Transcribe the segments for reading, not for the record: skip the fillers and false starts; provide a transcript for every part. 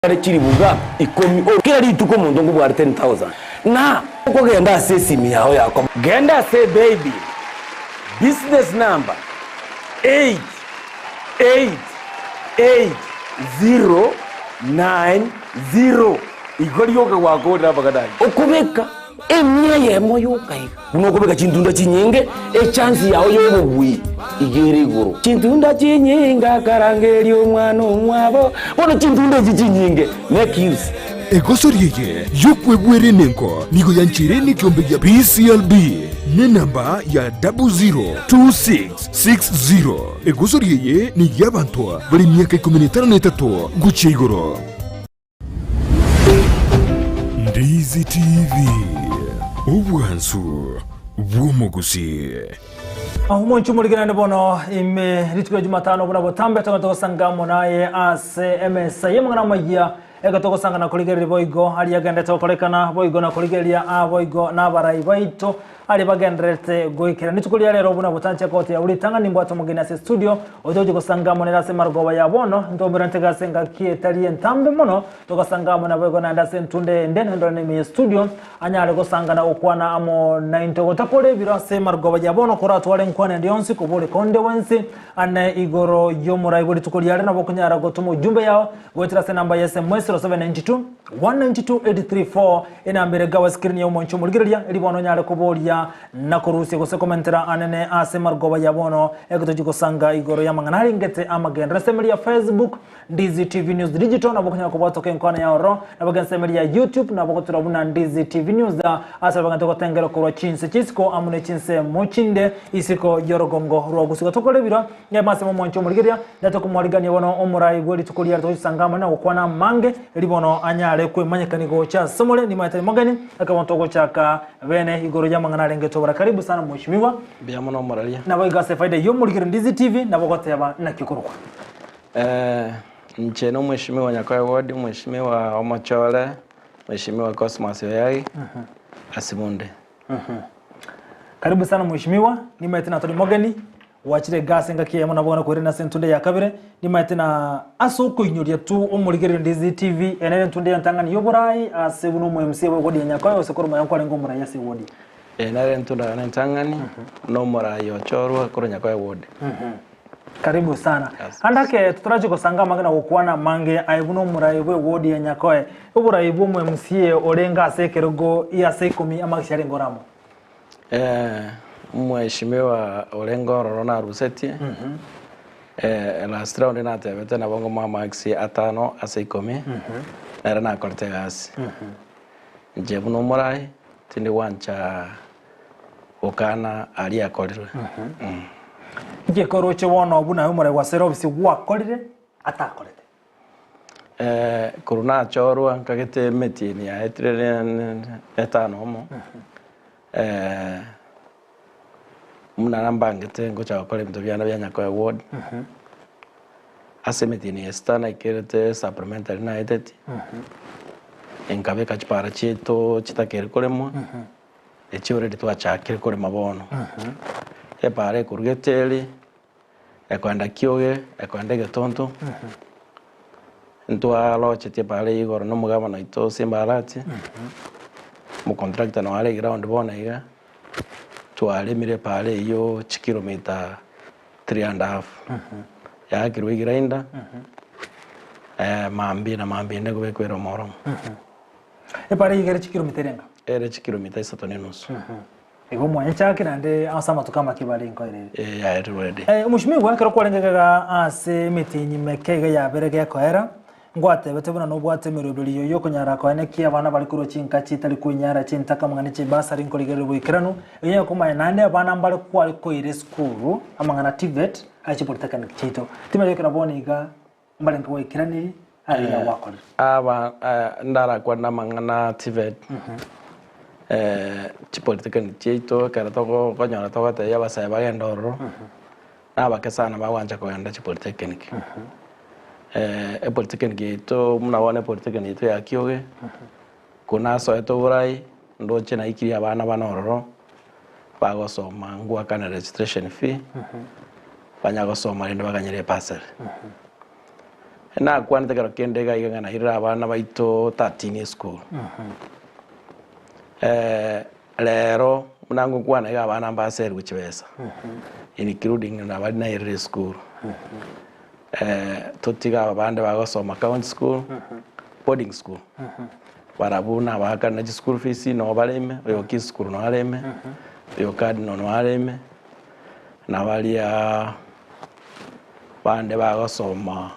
Are chiribuga ikomi o kera rituko omonto nkobware 10,000 na okogenda ase esimi yao yakoba. Genda ase baby business number 8888090 igo rioka gwakorire amang'ana ayio. Okobeka Emia eyemo yoka iga. Buna okobeka chintunda chinyinge, echansi yao y'obobui iga ere igoro. Chintunda chinyinge akarangeria omwana omwabo. Bono chintunda echi chinyinge make use. Egosori eye y'okwebwera enengo nigo yancheire nekiombe gia BCLB nenamba ya 002660. Egosori eye ney'abanto bare emiaka ikomi na etano na etato gochia igoro. Ndizi TV, obwansu bw'omogusii. Omonche omorigerani bono ime rituko ria Jumatano buna botambe tobe togosanga amo naye ase emesa y'amang'ana amayia eke togosanga na korigereria boigo aria agenderete gokorekana boigo na korigereria aa boigo na abarai baito Aria bagendererete goikera rituko ria rero buna botanchia goteba buna ritang'ani mbwate omogeni ase estudio, otogochia gosanga amo nere ase emarogoba ya bono, ntomerante ase engaki etari entambe mono, togasanga amo naboigo naende ase entunda ende, naende ore ime y'estudio, anyare gosanga na gokwana amo naintwe. Gotakore ebiro ase emarogoba ya bono koratware enkwana ende yonsi koboreka onde bwensi ane igoro y'omorai bwe rituko riare nabo okonyara gotoma ujumbe yao goetera ase enamba ya sms 0792 192 834 Enamba ere gawa screen ya omonche omorigereria, erio bono onyare koboria na korusia gose komentera anene ase marogoba ya bono egetochi gosanga igoro y'amang'ana arengete amagenderero. Ensemo ya Facebook, Ndizi TV News Digital nabo okonyara kobwatoka enkwana ya ororo, nabo ensemo ya YouTube nabo ogotura buna Ndizi TV News ase abagente gotengera korwa chinse chisiko amo ne chinsemo chinde isiko y'orogongo rwa Gusii. Tokore ebiro Nyuma ase omonche omorigereria, ndete komwarigania bono omorai bwe rituko riare togochia amo na gokwana amange, erio bono anyare kwemanyekania gocha asemore, nimaete mogeni, ekero bono togochaka bene igoro y'amang'ana arenge tobora. Karibu sana mheshimiwa. Mbuya mono omoraria. Naboigo ase efaida y'omorigereria Ndizi TV nabo ogoteba naki okorokwa. Eh, inche na omweshimiwa Nyakoe Ward, omweshimiwa Omochore, mweshimiwa Cosmas Oyagi, Asimunde. Karibu sana mheshimiwa, nimaete natori mogeni, Gwachire iga ase engaki eyemo nabo bono koirana ase entunda ya kabere, nimaete na ase okoinyoria tu omorigererio Ndizi TV, ere nere entunda entang'ani y'oborai ase buna omo MC bwe ward ya Nyakoe gose korwa moyo nkwarenge omorai ase eward. Eye nere entunda yane entang'ani, buna omorai ochorwa korwa Nyakoe ward. Karibu sana. Ande ake totarachia gosanga amang'ana gokwana amange aye buna omorai bwe ward ya Nyakoe, oborai bwa omo MCA orenge ase ekerogo ase ikomi amagisi arenge ore amo? Omweshimiwa orenge ororo narusetie, last round natebete nabo ngomoa amarks atano ase ikomi, nere nakorete egasi. Inche buna omorai, tindi gwancha gokana aria akorirwe. Inki ekoroche bono buna aye omorai gwasoire ofisi gwakorire atakorete? Korwa nachorwa nkagete emetieni yaetire etano omo, buna nambangete ngocha gokora ebinto biane bia Nyakoe ward, ase emetieni eye esita naikerete supplementary naeteti, nkabeka chipara chiaito chitakeire koremwa, echi already twachakire korema bono, epara ekorugete ere. Ekoenda kioge, ekoenda egetonto, ntwarochetie paara eyio igoro na omogabana oito Simba Arati, omocontractor noo are eground bono iga, twaremire epaara eyio chikilomita three and half, yaakirwe egrinder, mambia na mambia ende kobekwa ere omoromo. Epaara eyio iga ere chikilomita erenga? Ere chikilomita isato na enusu. Igo mwanyechakia naende ase amatuko amake bare inkoira ere. Eh, yaerirwe already. Eh, Omoshimiwa, ekero kwarenge iga ase emetienyi meke iga yabere gekoera, ngwatebete buna nobwate emeroberio yokonyara koenekia abana bare korwa chinka chitari kwenyara chintaka amang'ana chibasari nkorigereria oboikeranu, erio komanya naende abana mbare kware koira esukuru amang'ana TVET ase chipolytechnic chiaito. Timanyeti ekero bono iga Mbarenge gwaikeranirie are iga gwakorire. Aba ndarakwane amang'ana a TVET, chipolytechnic chiaito ekero tokonyora togotebia abasae bagende ororo, na abake sana bagwancha kogenda chipolytechnic. Epolytechnic yaito buna bono epolytechnic yaito ya Kioge, korwa nasoete oborai, ndoche naikirie abana bane ororo, bagosoma ngoakana registration fee, banya gosoma rende bakanyora ebursary. Nakwanete ekero kende iga iga ng'a nairire abana baito 13 esukuru. Rero buna ngokwana iga abana mbaserwe chibesa including na baria nairire esukuru. Totige aba bande bagosoma county school, boarding school, barabwo nabaakane chischool fees noo bare ime, oyo Kisukuru noo are ime, oyo Cardinal noo are ime, na baria bande bagosoma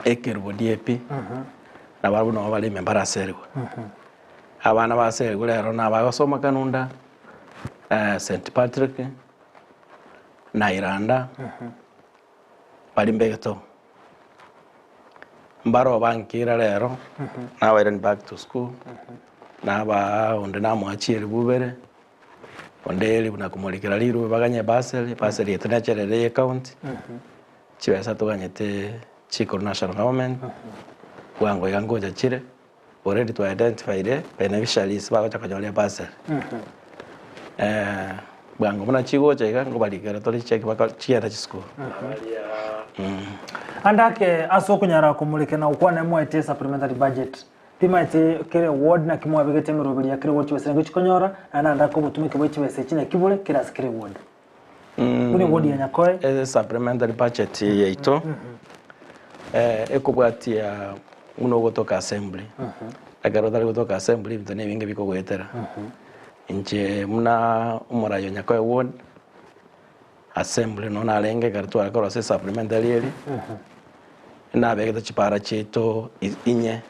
ekerubo DAP, nabarabwo noo bare ime mbaraserigwe. Abana baserigwe rero nabagosoma Kanunda, St Patrick, na Iranda, baria mbegeto. Mbaro bankira rero, nabairani back to school, nabaa onde namoachie ribubere, onde eribu na komorikera rirube baganye bursary, bursary yaito necherere eye county, chibesa toganyete chikorwa national government, bwango iga ngocha chire, already twa identified beneficiaries bagocha konyora ebursary. Bwango buna chigocha iga nkobarikera tore chicheki baka chienda chisukuru. Ande ake ase okonyara komorikera na gokwana mwaete supplementary budget. Timaeti kere ward naki mwabegete emeroberi ya kere ward chibesa nigo chikonyora, naende ande ake obotumeki bwe chibesa echi naki bore kera ase kere ward. Buna eward ya Nyakoe. Ase supplementary budget yaito, ekobwatia buna ogotoka assembly. Ekero otari gotoka assembly ebinto na ebinge bikogoetera. Inche buna omorai o Nyakoe ward, assembly noo narenge ekero tware korosia esupplementary eria, nabegete chipara chiaito inye,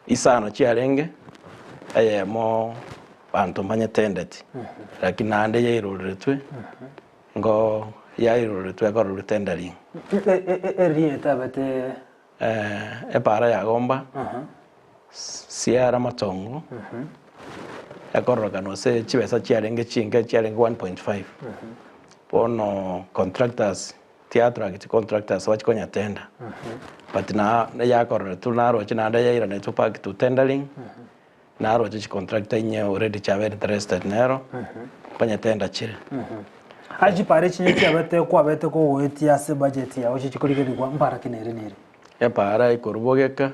isano chiarenge, eyemo banto mbanyetendeti, lakini naende yairoreretwe, ngo yairoreretwe ekorerwe tendering. Eria etabete Epara ya Gomba, Siara Matongo, ekororekana ase chibesa chiarenge chinke chiarenge 1.5. Bono contractors tiatracti contractors bachie konyatenda but na yakoreretwe naroche naende yairanetwe back to tendering, naroche chicontractor inye already chiabeire interested nero, banyetenda chire. Aye chipara echi nigo chiabete kwabete kogoetia ase budget yao chichikorigerigwa mpara ki nere nere. Epara ekorwa bogeka,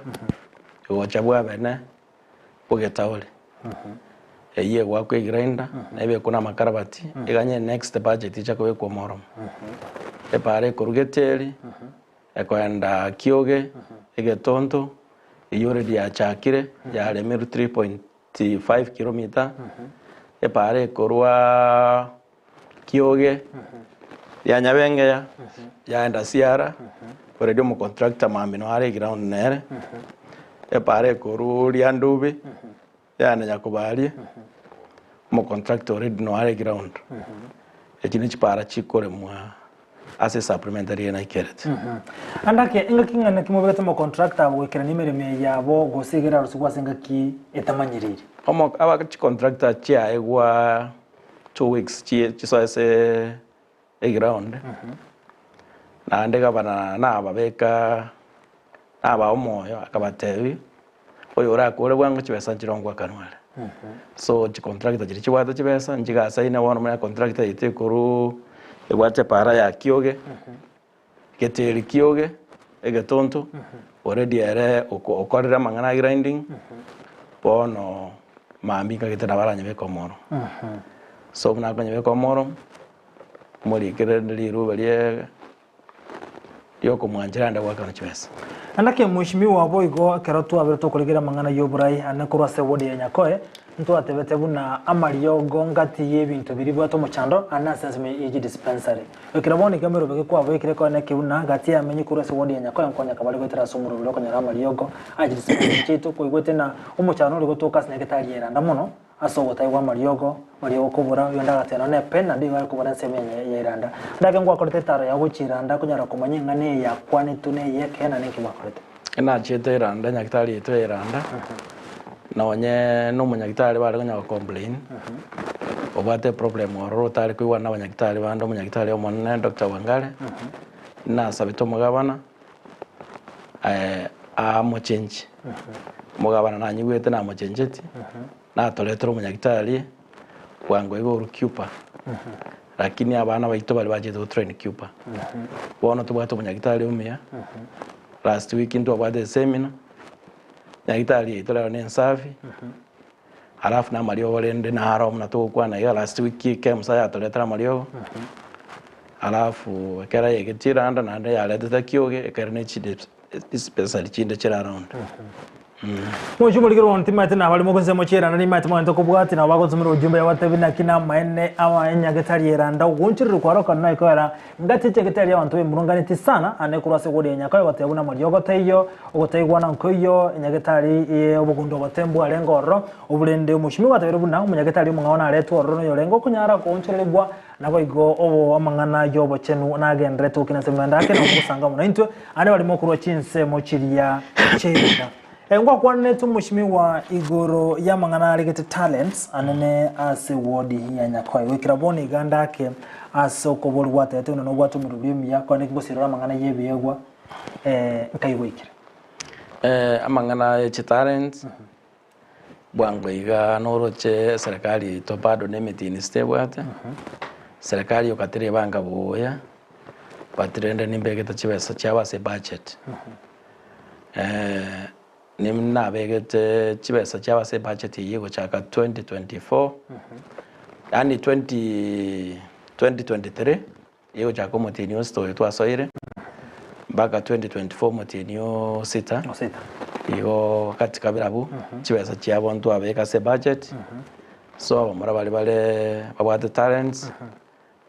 egocha bwabene, bogetaore. Eyio egoakwa egrinder, nebekwe na amakarabati, eganye next budget echa kobekwa omoromo. Epara ekorwa geteri, ekoenda kioge, egetonto, eyio already yachakire, yaremirwe 3.5 kilometer, epara ekorwa Kioge, ya Nyabengeya, yaenda Siara, already omocontractor mambia noo are eground nere, epara ekorwa Riandubi, yaenda Nyakobaria, omocontractor already noo are eground. Echi ne chipara chikoremwa ase esupplementary eye naikerete. Ande ake, engaki ng'a naki mobegete omocontractor abo goikerania emeremo eye yabo gose iga erarusigwe ase engaki etamanyeriri? Omo aba chicontractor chiaegwa 2 weeks chisoe ase eground, naende gavana nababeka nabaa omoyo akabatebia, oyo orakore bwango chibesa nchire ngoakanwa are. So chicontractor chiria chibwate chibesa nchigasaine bono buna econtractor yaito ekorwa ebwate epara ya Kioge, Geteri Kioge, Egetonto, already ere okorire amang'ana a grinding, bono mambia nkagete nabo aranyebeke omoro. So buna akonyebeka omoro, morikere rende rirube rie riokomwanchera aende goakanwa chibesa. Naende ake mweshimiwa boigo ekero twabire tokorigereria amang'ana y'oborai ane korwa ase eward ya Nyakoe, ntwatebete buna amariogo ngati y'ebinto biria bibwate omochando ane ase ensemo ye chidispensary. Ekero bono iga emerobeke kwabekire kore neke buna gati y'amenyi korwa ase eward ya Nyakoe nkonyeka bare goetera ase omoroberi okonyora amariogo aye chidispensary chiaito kwaigwete na omochando ore gotoka ase nyagetari ya Iranda mono Ase ogotaigwa amariogo, mariogo kobora, oyonde agateba, Nonya nepe, naende igo are kobora ensemo eye ya Iranda. Ndake ngwakorete etaaro yao gochia Iranda, konyara komanya eng'ana eye yakwanetwe neye ekeene, naende inki gwakorete. Nachiete Iranda, nyagitari yaito ya Iranda, nonye na omonyagitari bare konya gocomplain, obwate eproblem ororo otare koigwana na abanyagitari bande, omonyagitari omonene Doctor Wangare, nasabete omogabana, amochenche. Omogabana nanyigwete namochencheti, natoretera omonyagitari bwango iga orwa Cuba. Lakini abana baito baria bachete go train Cuba. Bono tobwate omonyagitari omuya, last week ntwabwate eseminar, nyagitari yaito rero ne ensafi, alafu na amariogo rende naro buna togokwana iga last week KEMSA yatoretera amariogo, alafu ekero yaigete chiranda naende yaretete kioge ekero ne chidispensary chinde chire around. Mochie omorikeri bono timanyete nabare mokonse mochie eranda nimanyete mogente kobwatia nabo bagonsomera ojumbe yabatebi naki namaene aba enyagetari eranda ogoonchorerwa kwarokana naye koera ngati echagetari abanto bemurunganeti sana ane korwa ase goria nyakoe goteba buna amariogo taiyo ogotaigwana nkoiyo enyagetari ye obogundo obote mbwarenge ororo oborende omochimi gwatebirie buna omonyagetari omong'ao naretwe ororo noyorenge okonyara koonchorerigwa Naboigo obo amang'ana y'obochenu nagendererete gokina ase ememenda ake, na ogosanga amo naintwe, aande barimo okorua chinsemo chiria chi'eira. Ngwakwanete omochimigwa igoro y'amang'ana aregete talents anene ase wodi ya Nyakoe. Goikera bono iga ndake ase okoboria gwatebete buna nobwate omorobio omuya, korende ngosirora amang'ana y'ebiegwa nkaigwekire. Amang'ana ye chitalents Bwango iga noroche eserekari yaito bado na emetienisi tebwate, serikali yoka terebanga buya, but rende nimbegete chibesa chiabo ase ebudget. Nabegete chibesa chiabo ase ebudget eywo egochaka 2024, yaani 2023 egochaka omotienyi o sita oyo twasoire, mpaka 2024 omotienyi o sita, igo katika barabwo chibesa chiabo ntwabeka ase ebudget, so abamura baria bare babwate talents,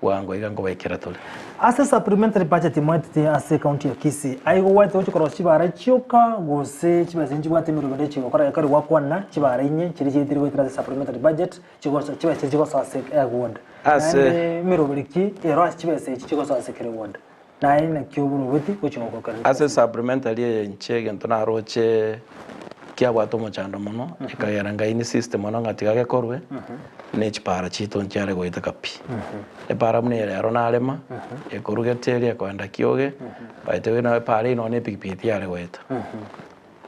bwango iga nkobaikera tore. Ase supplementary budget moetete ase ecounty ya Kisii, aigo gwaete gochia korosia chibara chioka gose chibesa nchibwate emeremo ende chigokora ekero gwakwana chibara inye chiria chietire goetera ase supplementary budget Chigoso chibesa echi chigosoa ase eward. Ase. Naende emeroberi ki ero ase chibesa echi chigosoa ase kera eward? Naye naki oborobeti gochia gokokera Ase chibesa echi? supplementary eye inche egento naroche kiabwate omochando mono, ekagera ngai insist mono ng'a tiga gekorwe, ne chipara chiaito nchiare goeteka pi. Epara buna eye rero narema, ekorugete eria ekoenda kioge, by the way nabo epara eywo nonye na epikipiki tiyare goeta,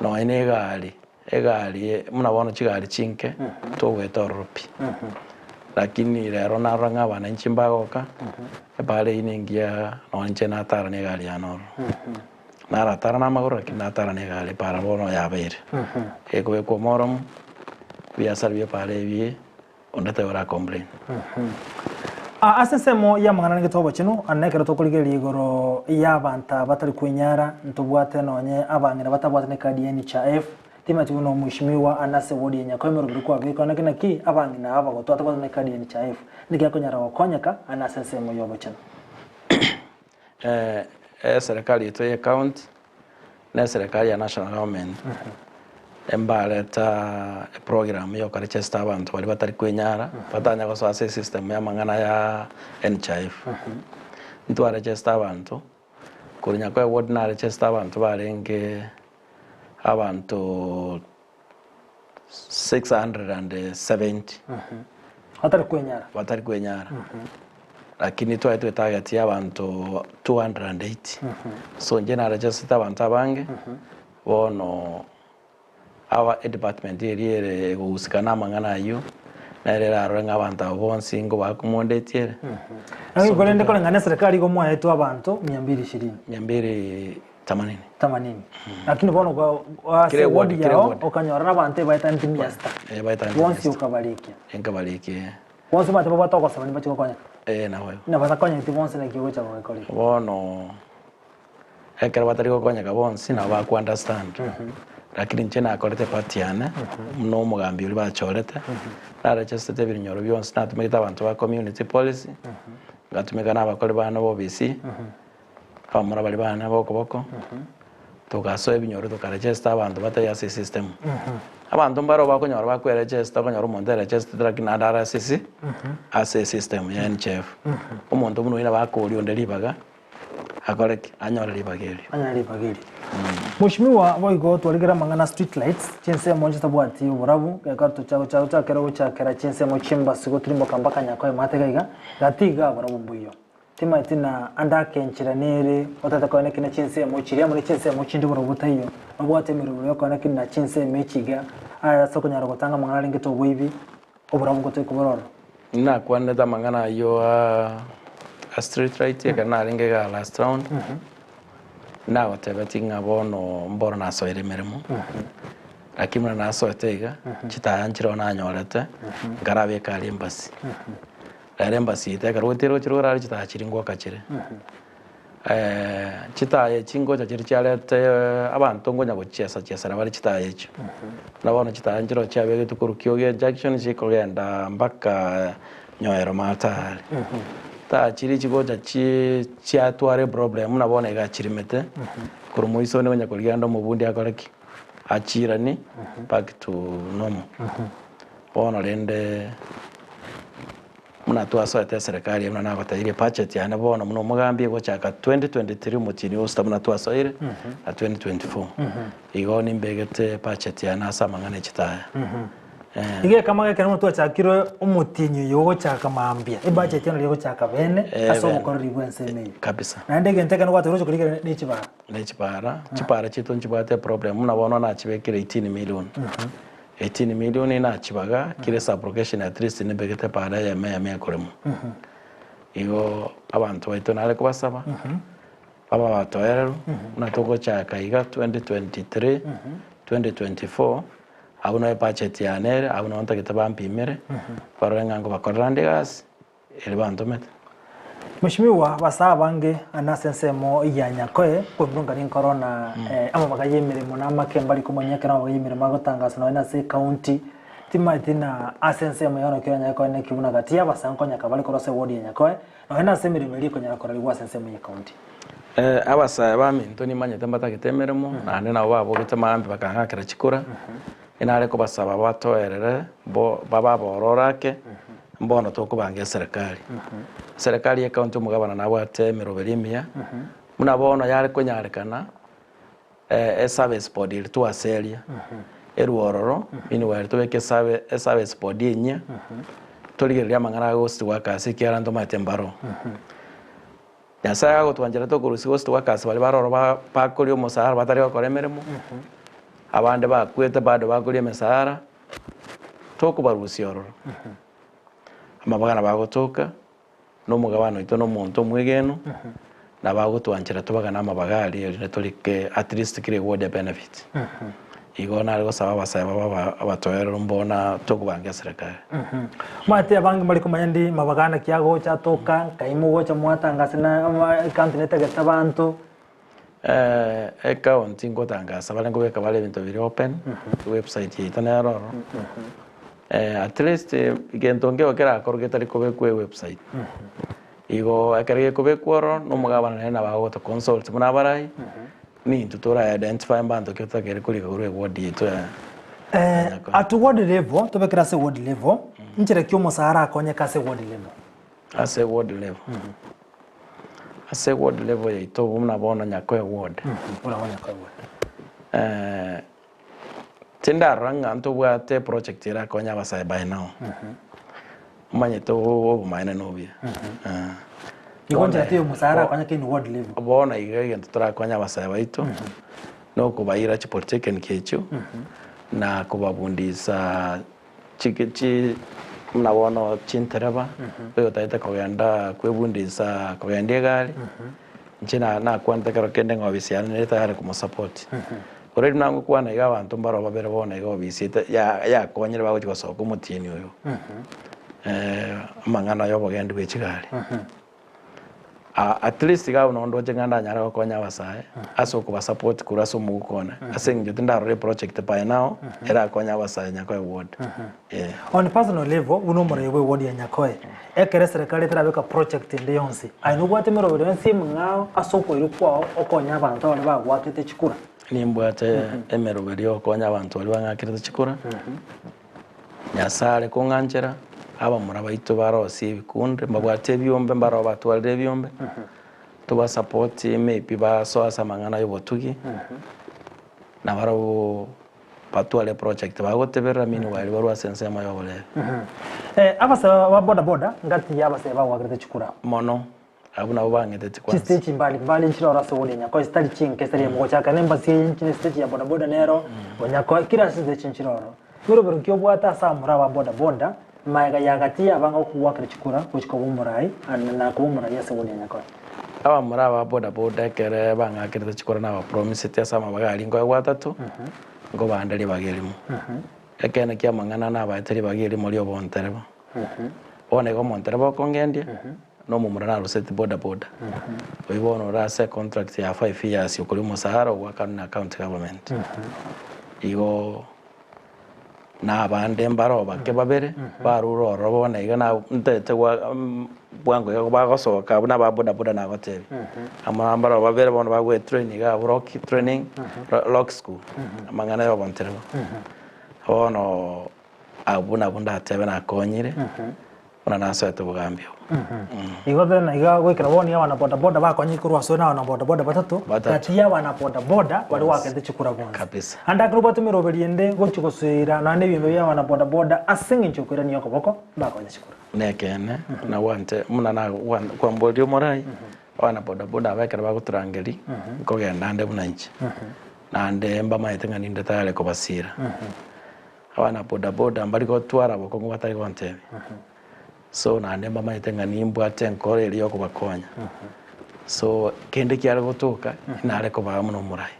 nonye na egari. Egari buna bono chigari chinke togoeta ororo pi, lakini rero narora ng'a abananchi mbagoka, ebara eyio nengiya nonya inche natara na egari yane ororo. Naratara na amagoro lakini natara na egari epara bono yabeire, ekobekwa omoromo, ebiasara bia epara ebi onde tari ora complain. Ase ensemo y'amang'ana arengete obochenu, na ekero tokorigereria igoro y'abanto aba batari kwenyara, ntobwate nonye abang'ina batabwate nekadi ya NHIF, timanyeti buna omweshimiwa ande ase ward ya Nyakoe emeroberi kwabekwa naki naki abang'ina aba bagotwa batabwate nekadi ya NHIF, naki akonyara gokonyeka ande ase ensemo y'obochenu. Eserekari yaito ye county na eserekari ya national government mbareta eprogram ya okoregester abanto baria batari kwenyara batanya gosoa ase esystem ya amang'ana ya NHIF. Ntwaregester abanto, korwa Nyakoe ward naregester abanto barenge abanto 670. Batari kwenyara. Batari kwenyara. Lakini twaetwe etarget ya abanto 280. So inche narechesete abanto abange, bono aba edepartment eria ere egohusika na amang'ana ayio, nere erarore ng'a abanto aba bonsi nigo baaccommodate ere. Lakini korende koreng'ana eserekari igo mwaetwe abanto mia mbili ishirini. Mia mbili Tamanini. Tamanini. Lakini bono kwa ase Kera eward, eward kera yao eward. okanyora na abanto ebaetaneti mia sita. Eh, baetaneti mia Bonsi sita. okabarikia. Nkabarikia eh. Bonsi omanyete babwate ogosaba nibachi gokonyeka. Eh, nabo igo. Na batakonyeti bonsi naki ogocha gokora igo. Bono ekero batari gokonyeka bonsi nabo baku understand. Lakini inche nakorete part yane buna omogambi oria bachorete, narechestete ebinyoro bionsi natumegete abanto ba community policy, ngatumeka na abakori bane ba obisi. Abamura baria bane b'okoboko, togasoa ebinyoro tokaregesta abanto batari ase esystem. Abanto mbaro bakonyora bakweregesta okonyora omonto eregestete lakini naende are ase esi ase esystem ya NHIF. Omonto buna oyio nabo akoria onde ribaga, akore ki? Anyore ribaga erio. Anyore ribaga erio. Mweshimiwa boigo twarigere amang'ana street lights, chinsemo chitabwati oborabu, gekero tocha gocha gochakera gochakera chinsemo chi'embasi gotirimboka mpaka Nyakoe maate iga iga, gati iga oborabu mbuiyo. Timanyeti na ande ake enchera nere otagete koeneki ne chinsemo chiria amo ne chinsemo chinde borobwo botaiyo, nobwate emerobero y'okoeneki na chinsemo echi iga, aya ase okonyara gotanga amang'ana arengete oboibi, oborabu ngotoika bore ororo. Nakwanete amang'ana ayio a a street light ekero narenge igaa last round, nagotebetie ng'a bono mboro nasoire emeremo, lakini buna nasoete iga, chitaya nchireo nanyorete, nkarabeka aria embassy. Rero embassy yaito ekero goetire roche rore aria chitaya chiria ngoaka chire. Chitaya echi ngocha chire chiarete abanto nkonya gochiesa chiesera bare chitaya echio. Buna bono chitaya nchiroo chiabegetwe korwa Kioge junction chikogenda mpaka Nyoero Matare. Taya chiria chigocha chi chiatwara eproblem buna bono iga chirimete, korwa moiso onde konya korigia rende omobundi akore ki? Achiranie back to normal. Bono rende. Buna twasoete eserekari eye buna nagotebirie ebudget yane bono buna omogambi egochaka 2023 omotienyi o sita buna twasoire na 2024. Igo nimbegete ebudget yane ase amang'ana e chitaya. Eh. Iga ekama gekero buna twachakire omotienyi oyo ogochaka mambia, ebudget yane riria egochaka bene Eh, ase bene. obokoreri bwa ensemo eye. Kabisa. Naende egento ekero gwatebire oche korigereria ne chibara. Ne chibara, chibara chiaito nchibwate eproblem buna bono nachibekire 18 million. 18 million nachibaga kera esublocation at least nibegete para eyemo eyemo ekoremwa. Igo abanto baito nare kobasaba, babe abatoereru, buna togochaka iga 2023, 2024, abwo nabo ebudget yane ere, abwo nabo ntagete bampimere, barore ng'a nkobakorera nde egasi. Ere bantomete. Mweshimiwa basaa abange ane ase ensemo ya Nyakoe kwemurunga ninkoro na amabaga y'emeremo na amake mbari komanya ekero amabaga y'emeremo agotangasa nonya ase ecounty timaeti na ase ensemo ya naki Nyakoe neki buna gati y'abasaa nkonyaka bare korwa ase eward ya Nyakoe nonya na ase emeremo eria ekonyara korarigwa ase ensemo y'ecounty. Abasae baminto nimanyete mbatagete emeremo naende nabo babogete maambia bakang'akera chikura. Inare kobasaba batoerere bo babe abororo ake, mbono tokobanga eserekari. Eserekari y'ecounty omogabana nabwate emeroberi emiya, buna bono yare konyarekana eservice board eria twaseria, erwe ororo, meanwhile tobeke eserve eservice board enyia, torigererie amang'ana a ghost workers ekiagera ntomaete mbaro. Nyasae agotwanchera tokorusia gose togakasa baria bare ororo ba bakoria omosara batari gokora emeremo, abande bakwete bado bakoria emesara, tokobarusia ororo. Amabagana bagotoka, na omogabane oito na omonto omwegenwa, nabo agotwanchera tobagane amabaga aria erinde torike at least kera eward ya benefit. Igo nare gosaba abasae babe aba abatoereru mbona tokobanga eserekari. Omanyete abange mbari komanya ndi mabaga naki agocha atoka, nkai mogocha mwatangasa na ama ecounty netagete abanto. Ecounty ngotangasa bare nkobeka bare ebinto bire open, ewebsite yaito nero ororo, at least egento nkeigo kerakorwe getari kobekwa ewebsite. Igo ekero gekobekwa ororo, na omogabana nere nabo agoto consult buna abarai, Nintwe tora identify mbanto ki totakeire korika korwa eward yaito ya Nyakoe. At ward level, tobekere ase ward level, nchera ki omosae arakonyeke ase ward level? Ase ward level, ase ward level yaito buna bono Nyakoe ward, Buna bono Nyakoe ward. tindarora ng'a ntobwate eproject erakonye abasae by now. Omanyete obomaene nobuya. Igo nchera teiyo omosae arakonyeke in ward level. Bono iga egento torakonye abasae baito, nokobaira chipolitechnic echio, na kobabundisa chiki chi buna bono chintereba, oyotagete kogenda kwebundisa kogenda egari, inche na nakwanete ekero kende ng'a ofisi yane nere tayari komosupport. Already buna ngokwana iga abanto mbaro babere bono iga ofisi ete ya yakonyire bagochia gosoka omotienyi oyo, amang'ana ya obogendi bwe chigari. At least iga abwo nondoche ng'a ndanyare gokonya abasae ase okobasupport korwa ase omoguko one, ase eng'encho tindarora eproject by now erakonye abasae Nyakoe ward, eh. On personal level, buna omorai bwe ward ya Nyakoe, ekero eserekari etarabeka project ende yonsi, aye nobwate emeroberi yonsi emeng'ao ase okoirwa kwao okonye abanto baria bagwakete chikura? Nimbwate emeroberi ya gokonya abanto baria bang'akerete chikura, Nyasae are kong'anchera, abamura baito barosie ebikundi, mbabwate ebiombe, mbaro batwarire ebiombe, tobasapoti maybe basoe ase amang'ana ya obotugi, na barobwo batware eproject bagoteberera meanwhile barwe ase ensemo ya oboreri. Abasae ba boda boda ngati ya abasae bagwakerete chikura. Mono, Abwo nabo bang'eteti kwansa. Chistage mbali mbali nchire oro ase ward ya Nyakoe chitari chinke chitari mogochaka na embassy eye nchire stage ya bodaboda nero o Nyakoe kera ase stage nchire oro. Merobero ki obwate ase amura aba bodaboda. Magega ya gati y'abanga okogwakera chikura gochia koba omorai na koba omorai ase eguni ya Nyakoe. Abamura aba boda boda ekere bang'akerete chikura nabapromiseti ase amabaga aria nkoegwa atato, nkobande ribaga erimo. Ekeene ki'amang'ana nabaete ribaga erimo ri'obontereba. Bono iga omontereba okongendia, na omomura naruseti boda boda. Oyio bono ore ase econtract ya five years okoria omosahara ogoakanwa na county government. Igo na abande mbaro bake babere barure ororo bono iga na ntete gwa bwango iga bagosoka abwo na aba boda boda nagotebia. Amo mbaro babere bono bagoetrain iga abwo rock training, rock school, amang'ana ya obontereba. Bono abwo nabwo ndatebe nakonyire. Buna nasoete obogambi obo. Igo then iga goikera bono nigo abana boda boda bakonyire korwa ase na abana boda boda batato, Batato. gati ya abana boda boda baria gwakente chikura bonsi. Kabisa. Ande ekero obwate emeroberi ende gochia gosoera naende ebinto bia abana boda boda ase eng'encho yokoirania okoboko mbakonye chikura. Nekeene, buna gwante buna na gwan kwamboria omorai, abana boda boda aba ekero bagotorangeria, nkogenda ande buna inche. Naende mbamaete ng'a ninde tayari kobasira. Abana boda boda mbari gotwara bokong'u batari gontebia. So naende mbamaete ng'a nimbwate enkoro eria yokobakonya. So kende kiare gotoka, nare kobaa buna omorai.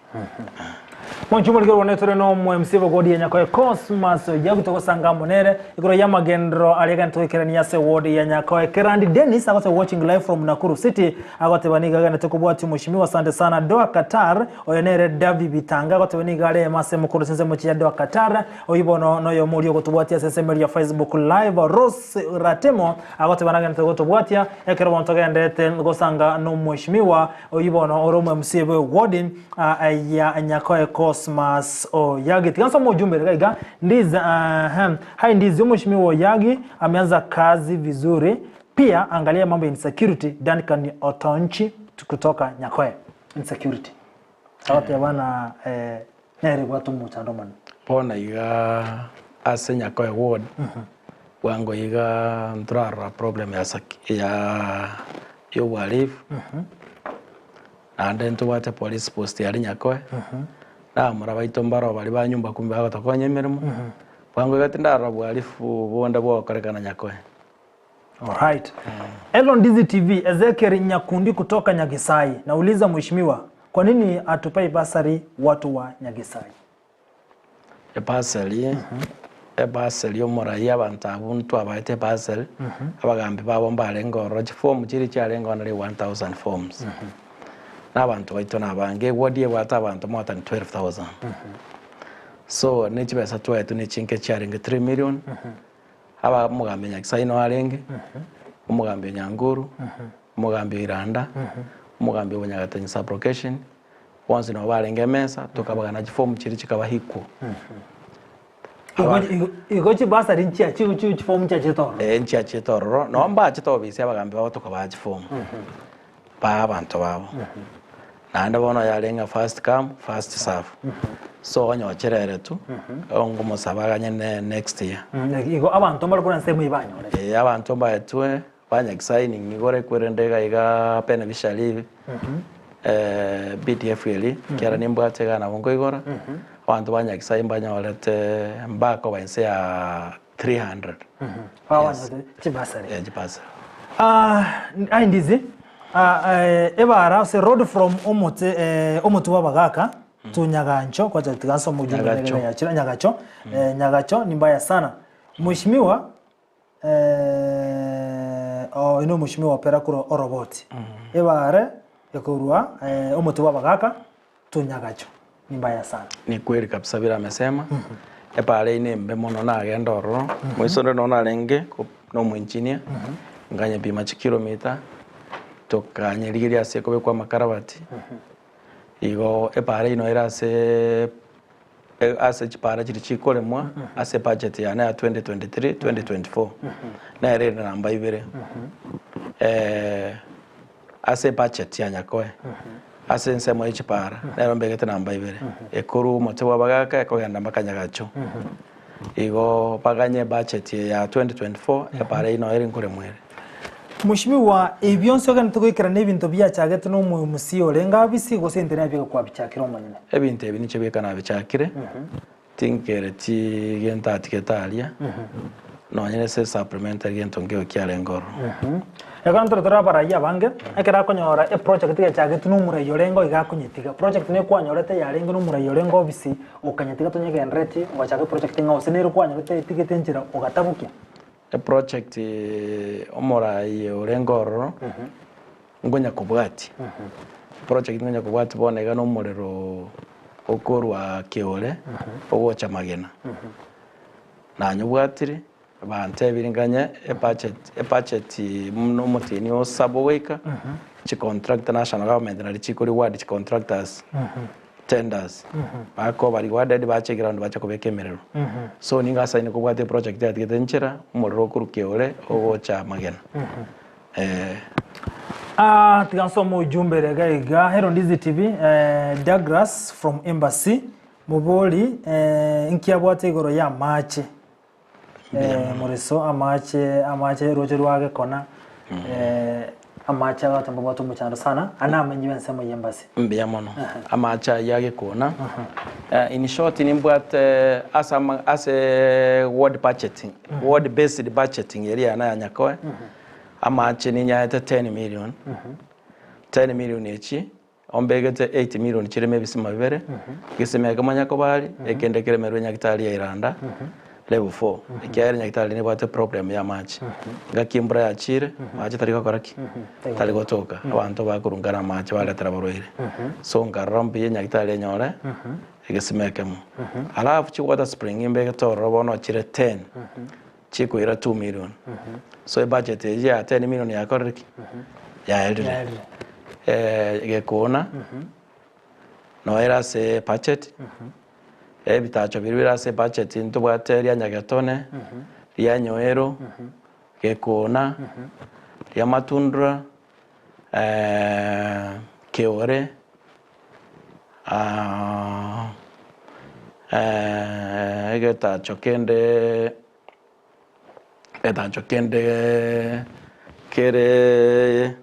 Monche omorikeri one tore no omo-MC b'eward ya Nyakoe Cosmas Oyagu togosanga amo nere igoro y'amagenderero aria agenderete goikerania ase eward ya Nyakoe. Kerandi Dennis agoteba watching live from Nakuru City agoteba nigo agenderete kobwatia omoshimiwa asante sana Doha Qatar Oyo nere Davi Bitanga, agoteba nigo are emo ase emokoro ase ensemo chia Doha Qatar. Oyio bono noyomo oria ogotobwatia ase ensemo eria ya Facebook Live. Rose Ratemo agoteba nagenderete gotobwatia ekero bono togenderete gosanga nomweshimiwa oyio bono ore omo MC bwe ward ya Nyakoe Cosmas Oyagi. Tiga nsome ujumbe iga iga. Ndizi, uh, hi Ndizi, omweshimiwa Oyagi ameanza kazi vizuri. Pia angalia mambo ya insecurity Duncan Otonchi kutoka Nyakoe. Insecurity. Agoteba ng'a eh, nere ebwate omochando omonene. Bono iga ase Nyakoe ward, bwango iga ntorarora problem ya sec ya ya obohalifu, naende ntobwate police post aria Nyakoe, na abamura baito mbaro baria ba nyumba kumi bagotokonya emeremo, bwango iga tindarora obohalifu bonde bogokorekana Nyakoe. Alright. Elon Dizzy TV, Ezekiel Nyakundi kutoka Nyagisai. Nauliza mheshimiwa, kwa nini atupai basari watu wa Nyagisai? Ebasari, ebasari omorai abanto abwo ntwabaete ebasari, abagambi babo mbarenge ororo, chifomu chiria chiarenge ororo nari 1000 forms. Na abanto baito nabange, eward ebwate abanto more than 12000. So, ne chibesa twaetwe ne chinke chiarenge 3 million, Aba omogambi o Nyakisayi noo arenge, omogambi o Nyanguru, omogambi o Iranda, omogambi o Bonyagatenyi sub-location, bonsi nabo barenge emesa, tokabagana chifomu chiria chikaba equal. Igo igo igo chibasari nchia chi chi chifomu nchiachete ororo. Eh, nchiachete ororo, nabo mbachete obisi abagambi babo tokabaa chifomu, baa abanto babo. Naende bono yarenge first come, first serve. So onye ochereretwe, ongomosaba aganye ne next year. Igo abanto mbare korwa ensemo eyio banyorete. Eh, abanto mbaetwe, banyagisigning igoro ekwerende iga iga beneficiary eh, BDF eri, ekiagera nimbwate iga nabo nkoigora, abanto banyagisign mbanyorete mbakoba inse ya 300. Yes. Chibasari. Eh, chibasari. Ah, aye ndizi ah, eh, ebara ase road from omote eh, omote wa abagaka to Nyagancho kwacha tiga nsome ujumbe Nyagacho. nere yachira Nyagacho eh, Nyagacho ni mbaya sana mheshimiwa eh, oh, ino mheshimiwa opera kuro oroboti ebare ekorwa eh, omote wa abagaka to Nyagacho Ni mbaya sana. Ni kweli kabisa vile amesema epara eye nembe mono nagenda ororo moiso onde nonye narenge na omoengineer nkanyepima chikilomita tokanyerigeria ase ekobekwa amakarabati igo epara eye noyo ere aseee ase chipara chiria chikoremwa ase ebudget yane ya 2023 2024 nere ere namba ibere. Ase ebudget ya Nyakoe, ase ensemo ye chipara, nero mbegete namba ibere, ekorwa omote bw'abagaka ekogenda mpaka Nyagacho. Igo baganye ebudget eye ya 2024, epara eyio noyo ere nkoremwa ere. Mweshimiwa, ebi bionsi ogenderete goikerana ebinto biachagete nomoemusia orenge abisi gose intwe nabio kwabichakire omonyene? Ebinto ebi ninche bieka nabichakire, tinkereti gento atigete aria. Nonye ase supplementary gento nkeigo kiarenge ororo. Ekero ntore tore abarai abange, ekero akonyora eproject echagetwe na omorai orenge iga akonyetiga. Project nigo kwanyorete yarenge na omorai orenge ofisi, okanyetiga tonyegendereti, ogachaka eproject ng'a gose nere kwanyorete etigete enchera ogatabokia. Eproject omorai orenge ororo, nkonya kobwatia, eproject nkonya kobwatia bono iga na omorero okorwa keore, ogocha magena. Nanyobwatire, bantebirie nganye ebudget, ebudget buna omotienyi o saba ogoika, chicontractor national government naria chiko reward chicontractors, tenders, bakoba rewarded bache eground bache kobeka emerero. So nigo asaine kobwatia eproject yatigete nchera, omorero okorwa keore ogocha amagena eh. Ah, tiga nsome ujumbe ere iga iga. Hello Ndizi TV, eh, Douglas from Embassy. Mobori, inki abwate igoro y'amache? Moreso, amache, amache roche rwa gekona, amache agocha mbabwate omochando sana, aya namenyi b'ensemo y'embasi. Mbuya mono. Amache ayio agekona. In short nimbwate ase ama ase ward budgeting, ward based budgeting eria yane ya Nyakoe, amache ninyaete 10 million, 10 million echi. Ombegete 8 milioni chireme ebisima bibere, egesima ekemo Nyakobari, ekende keremerwe Nyagitari ya Iranda level 4, ekiagera Nyagitari nebwate problem ya amache. Engaki embura yachire, amache tari gokora ki? Tari gotoka, abanto bakorunkana amache baretera abarwaire. So nkarora mbuya Nyagitari enyore egesima ekemo. Alafu chi water spring mbegete ororo bono chire 10, chikoira 2 million. So ebudget eyio ya 10 million yakorire ki? Yaerire. Yaerire. Eh, gekona noyo ere ase budget, ebitacho biria bire ase budget ntobwate ria Nyagetone, ria Nyoero, Gekona, ria Matundura, Keore, egetacho kende Egetacho kende kere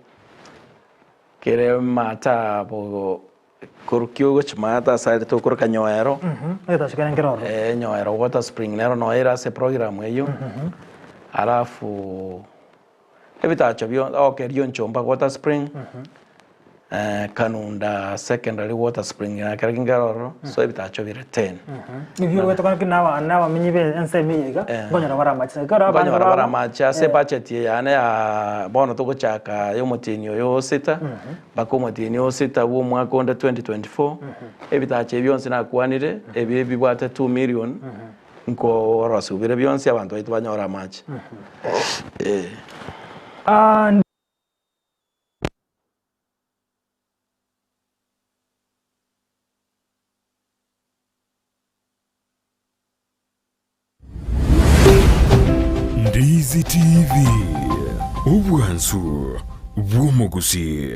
kere maata bogo korwa ki ogochia maata ase aria tokoroka nyoero, Egetacho kere nkere ororo. eh, nyoero water spring nero noyo ere ase eprogram eyio, alafu ebitacho bio okay rionchomba water spring, Kanunda secondary water spring na kero kenge ororo so ebitacho bire 10. Nibio ogwetokana ki naba nabamenyi be ensemo eye iga nkonyora bare amache ekero abande Nkonyora bare babo amache ase ebudget eye yane ya bono togochaka ya omotienyi oyo o sita mpaka omotienyi o sita bwa omwaka onde 2024 ebitacho ebi bionsi nakwanire ebi bibwate 2 million nkorosiwa bire bionsi abanto baito banyore amache eh. Ndizi TV, obwansu bw'omogusii.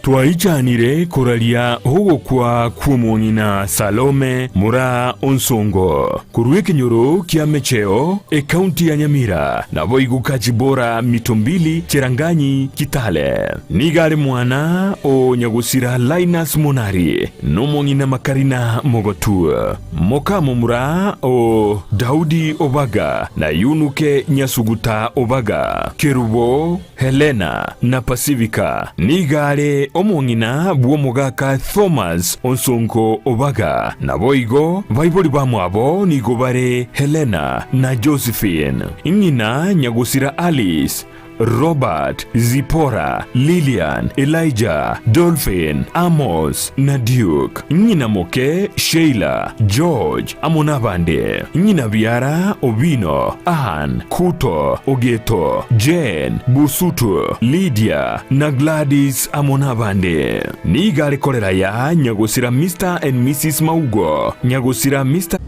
Twaichanire koraria ogokwa kw'omong'ina Salome moraa Onsongo, korwa ekenyoro kia Mecheo, ekaunti ya Nyamira, naboigo Kachibora Mitombili Cheranganyi Kitale. Nigo are mwana o nyagosira Linus Monari nomong'ina Makarina Mogotu, moka momura o Daudi Obaga na Yunuke Nyasuguta Obaga, Kerubo, Helena na Pasifika. Nigo are omong'ina bw'omogaka Thomas Onsongo Obaga, naboigo baibori bamwabo nigo bare Helena na Josephine, ng'ina nyagosira Alice, Robert, Zipporah, Lilian, Elijah, Dolphin, Amos, na Duke, ng'ina moke Sheila, George, amo nabande, ng'ina biara Obino, Ann, Kuto, Ogeto, Jane, Busutu, Lydia, na Gladys amo nabande. Nigo are korera aya nyagosira Mister and Missus Maugo, nyagosira Mister.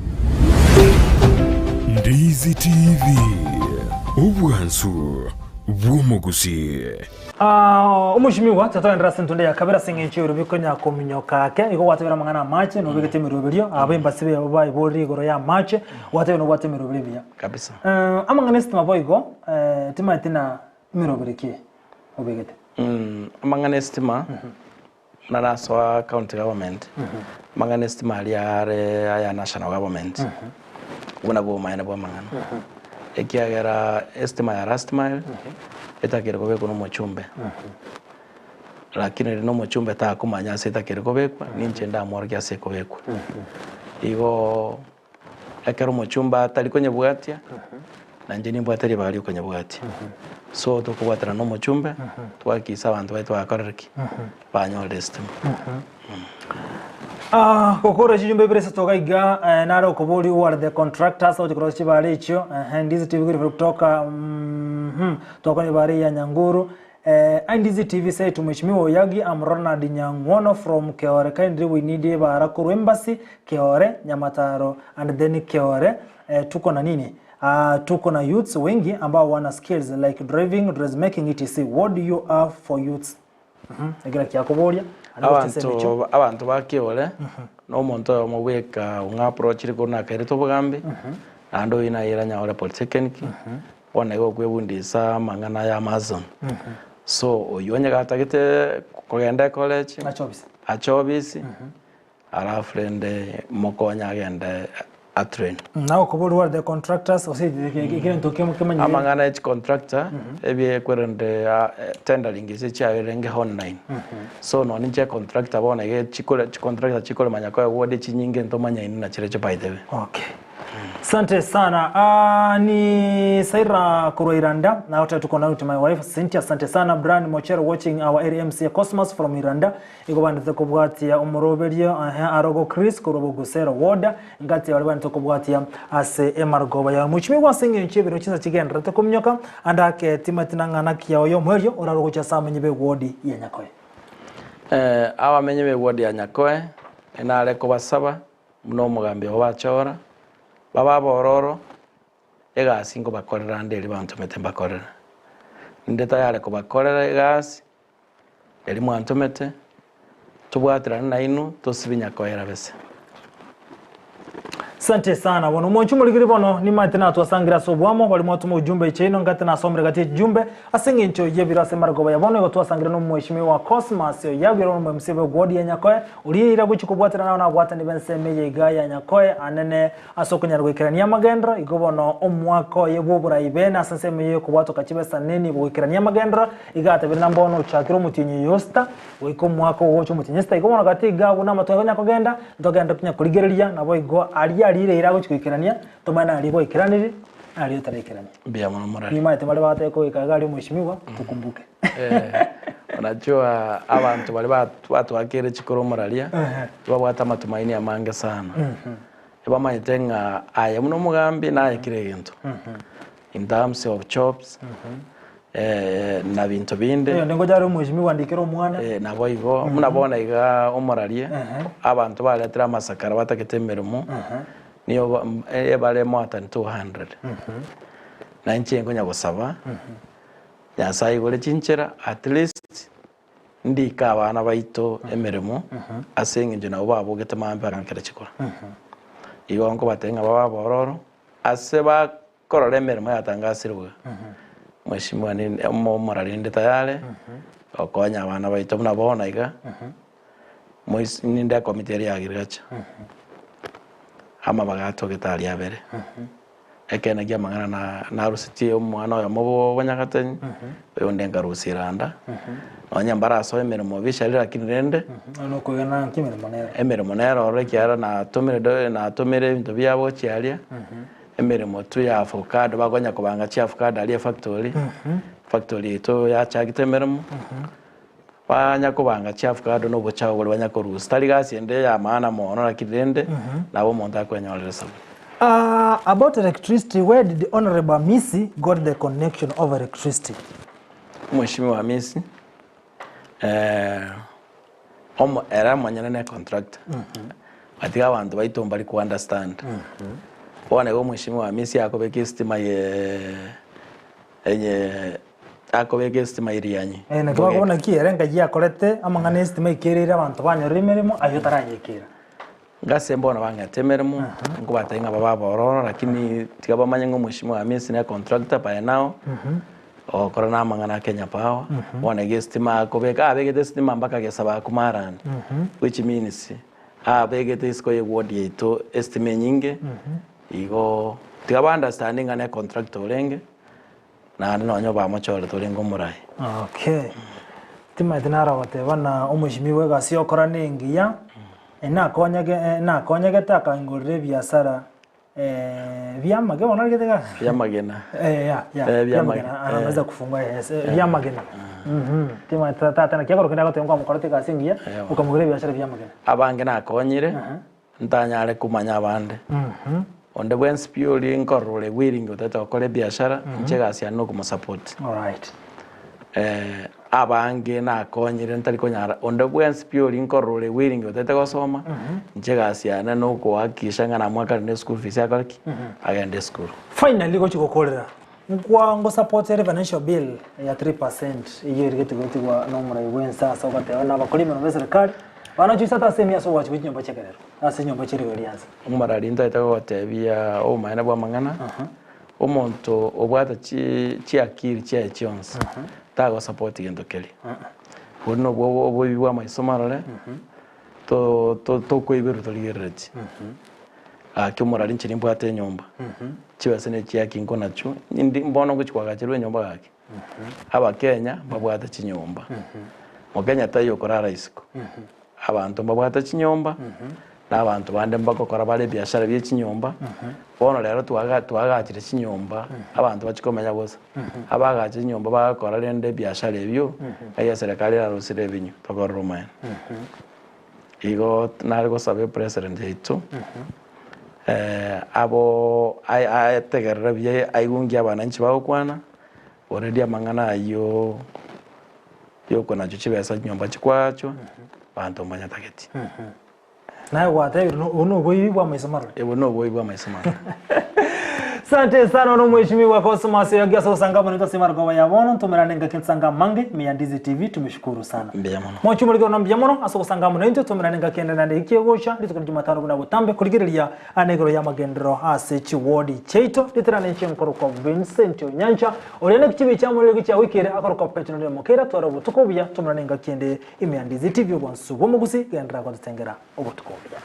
Ndizi TV, obwansu bw'omogusii. Ah, omoshimiwa tatogenderera ase entonde ya kabere ase eng'encho y'orobi konya kominyoka ake igo gwatebera amang'ana amache nobegete emeroberio aba embasi be baiborire igoro ya amache gwatebera nobwate emeroberio emiya Kabisa. Eh, amang'ana esitima boigo eh, timaeti na emeroberi ki obegete Mm, amang'ana esitima narasoa county government amang'ana esitima aria are aya national government obwo nabwo obomaene bwa amang'ana ekiagera esitima ya last mile etakire kobekwa na omochumbe lakini eri na omochumbe takomanya ase etakire kobekwa ninche ndamworokia ase ekobekwa igo Ekero omochumba atari konyebwatia, na inche nimbwate ribaga ri'okonyebwatia. So tokobwatana na omochumbe, twakisa abanto baye twakorire ki? Banyorire esitima. Ah, gokora chijumbe ibere ase toga iga eh, nare okobori who are the contractors oche korosia chibare echio eh, ndizi TV kutoka mm, twakonya bare ya Nyanguru Eh, Indizi TV say to Mheshimiwa Oyagi, I'm Ronald Nyang'wono from Keore. Kindly we need ebara korwa Embassy, Keore, Nyamataro and then Keore. Eh, tuko na nini? Uh, tuko na youths wengi ambao wana skills like driving, dressmaking etc. What do you have for youths? Mhm. Ekero kiakoboria. Abanto abanto ba Keore na omonto oyomo bweka ong'aprochire korwa nakairete obogambi naende oyio naye Nyaore Polytechnic Bono igo okwebundisa amang'ana ya Amazon. So oyio onye gatagete kogenda ecollege, Ache ofisi. ache ofisi, alafu rende mokonye agende atrain. Nawe okoboria who are the contractors gose egento kemanyire. Amang'ana ya chicontractor ebiekwerende tendering ase chiaberenge online. So nonye inche econtractor bono iga chikore chicontractor chikoremanya koegwa ward chinyinge ntomanyaini nachirochio by the way. Okay. Sante sana. Ah, ni Saira korwa Iranda. Na hata tuko na with my wife Cynthia. Asante sana Brian Mochero watching our area MC Cosmos from Iranda. Igo bandete kobwatia omoroberio eh, arogo Chris korwa Bogusero Ward. Ngati bari bandete kobwatia ase emargoba ya muchimi ase eng'encho ebiro chinsa chigenderete kominyoka andake timati nang'ana kia oyo omwerio orarogocha ase amenyi be ward ya Nyakoe. Eh, abamenyi be ward ya Nyakoe nare kobasaba Buna omogambi obo bachora, babe abororo, egasi nkobakorera ande eria bantomete mbakorere. Ninde tayare kobakorera egasi eria mwantomete, tobwaterane nainwe, tosibe nyakoera bese. Sante sana bono omonche omorigiri bono nimanyete natwasangire ase oboamo bari mwatoma ujumbe echeino ngate nasomire gati ejumbe ase eng'encho yebiro ase marogoba ya bono igo twasangire nomoeshimiwa Cosmas Oyagwire ore omo MC bwe ward ya Nyakoe Oria eira gochia kobwatana nao nabwatani b'ensemo eye iga ya Nyakoe anene ase okonyara goikerania amagenderero, igo bono omwaka oye bw'oborai bene ase ensemo eye y'okobwatoka chibesa nenibo goikerania amagenderero, iga atabire na mbono ochakire omotienyi oyo sita goika omwaka ogocha omotienyi sita. Igo bono gati iga abwo namatuko akonya kogenda, ntogende tonya korigereria, naboigo aria arire eira agochia goikerania, tomanye naria gwaikeraniri, naria otaraikerania. Mbuya mono morari. Nimaete baria bagateba koika iga aria omweshimiwa, tukumbuke. Eh, unajua abanto baria bat- batwakeire chikoro omoraria babwate amatumaini amange sana ebamanyete ng'a aye buna omogambi naye kera egento in terms of jobs eh, na binto binde Oyonde ngocha are omweshimiwa andikere omwana. Eh, nabo igo buna bono iga omoraria abanto baretire amasakara batagete emeremo niyo ba- m- ebare more than 200 na inche nkonya gosaba Nyasae aigore chinchera at least ndike abana baito emeremo ase eng'encho nabo babogete mambia bagankera chikura. Igo nkobatebia ng'a babe abororo ase bakorora emeremo yatangasirwe iga. Mheshimiwa ninde omo omorari ninde tayari gokonya abana baito buna bono iga, mois ninde ekomiti eria ya agriculture, amabaga atogete aria abere. Ekeene ki'amang'ana na narusetie omwana oyomo bw'obonyagatenyi, oyonde nkarusia eranda, nonya mbarasoe emeremo bishari lakini rende, Nonya nokoigana nki emeremo nere. emeremo nere ororo ekiagera natomire do natomire ebinto biabo gochia aria, emeremo tu ya avocado bakonya kobanga chiavocado aria efactory, efactory yaito yachagete emeremo, banya kobanga chiavocado na obochafu boria banya korusia, tari gasi ende ya maana mono lakini rende, nabo omonto akwenyorera esabu. Ah, about electricity, where did Honorable Amisi got the connection of electricity? Omweshimiwa Amisi, eh, omo ere omonyene ne contractor batiga abanto baito mbari ku understand bono igo omweshimiwa Amisi akobeka estima ye enye. Akobeka esitima irianyi. Eh, naki bakobona ki ere ngai akorete amang'ana esitima ekereire abanto banyorire emeremo ayio taranyekera. Ngase mbono bang'ete emeremo, nkobatebia ng'a babe abororo lakini tiga bamanye ng'a omweshimiwa Hamisi ne contractor by now, ogokora na amang'ana a Kenya Power, bono iga esitima akobeka, abegete esitima mpaka gesaba akumarani, which means abegete isiko ye ward yaito esitima enyinge, igo tiga ba understand ng'a ne contractor orenge. Naende nonya obamochorete orenge omoraai. Okay. Timanyeti naro agoteba na omoshimiwa egasi yokora nengiya, enakonyege enakonyegete akaingorera ebiasara biamage bono arigete iga? Biamagena. Eh, ya, ya, Eh, biamage- biamagena, eh. anaweza kufungua yes, eh, biamagena. Mhm. Timanyeti tata naki akoroka kende agoteba nkwamokorete egasi engiya, Ewa. okamogorera ebiasara biamagena. Abange nakonyire, ntanyare komanya abande. Onde bwensi pi oria nkorora ore willing otagete gokora ebiashara, inche egasi yane nokomosupport. Alright. Abange nakonyire ntari konyara, onde bwensi pi oria nkorora ore willing otagete gosoma, inche egasi yane nokohakikisha ng'a namwakanire eschool fees akore ki? Agende esukuru. Finally gochi gokorera, nkwa ngosupport ere financial bill ya 3% eyio erigetie goetigwa na omorai bwense ase ogoteba na abakori emeremo be serikali bana chisato ase emia ase obogachi bwe chinyomba chi'ekerero ase chinyomba chia rigori rianse. Omorari ntagete gogotebia obomaene bw'amang'ana, omonto obwate chi chiakili chiaye chionsi, tagosupport gento keria. Boria nobwo oboibi bwa amaiso marore, to- to- tokoiberwa torigerereti. Gaki omorari inche nimbwate enyomba, chibesa ne chiaki nkonachwo, indi mbono ngochi koagacherwa enyomba gaki. Abakenya mbabwate chinyomba, mokenya taiyo okorara isiko, abanto mbabwate chinyomba, na abanto bande mbagokora bare ebiashara bie chinyomba, bono rero twaga twagachire chinyomba, abanto bachie komenya bosa, abagacha chinyomba bagakora rende ebiashara ebio, ng'ai eserekari erarusire ebinyo tokorora omoene. Igo nare gosaba epresident yaito, abo aetegerere buya aigungie abananchi bagokwana, already amang'ana ayio yokonachwa chibesa chinyomba chikwachwa, abanto mbanyatageti. Naye gwatebire obo noboibi bwa amaiso marore. Obo noboibi bwa amaiso marore. Sante sana ono mheshimiwa Cosmas Oyogi ase gosanga amo naintwe ase emargoba ya bono ntomerane engaki nsanga amange ime ya Ndizi TV tumeshukuru sana. Mbuya mono. Mochie omorikero na mbuya mono ase ogosanga amo naintwe tomerane engaki ende naende eki egocha rituko ria Jumatano buna botambe korigereria ane igoro y'amagenderero ase chiwodi chiaito riterane inche nkorokwa Vincent Onyancha oria naki chibi chiamorire gochia goikera akorokwa Petro Ndire Mokeira tware obotuko obuya tomerane engaki ende ime ya Ndizi TV obwansu bw'omogusi genderera gototengera obotuko obuya.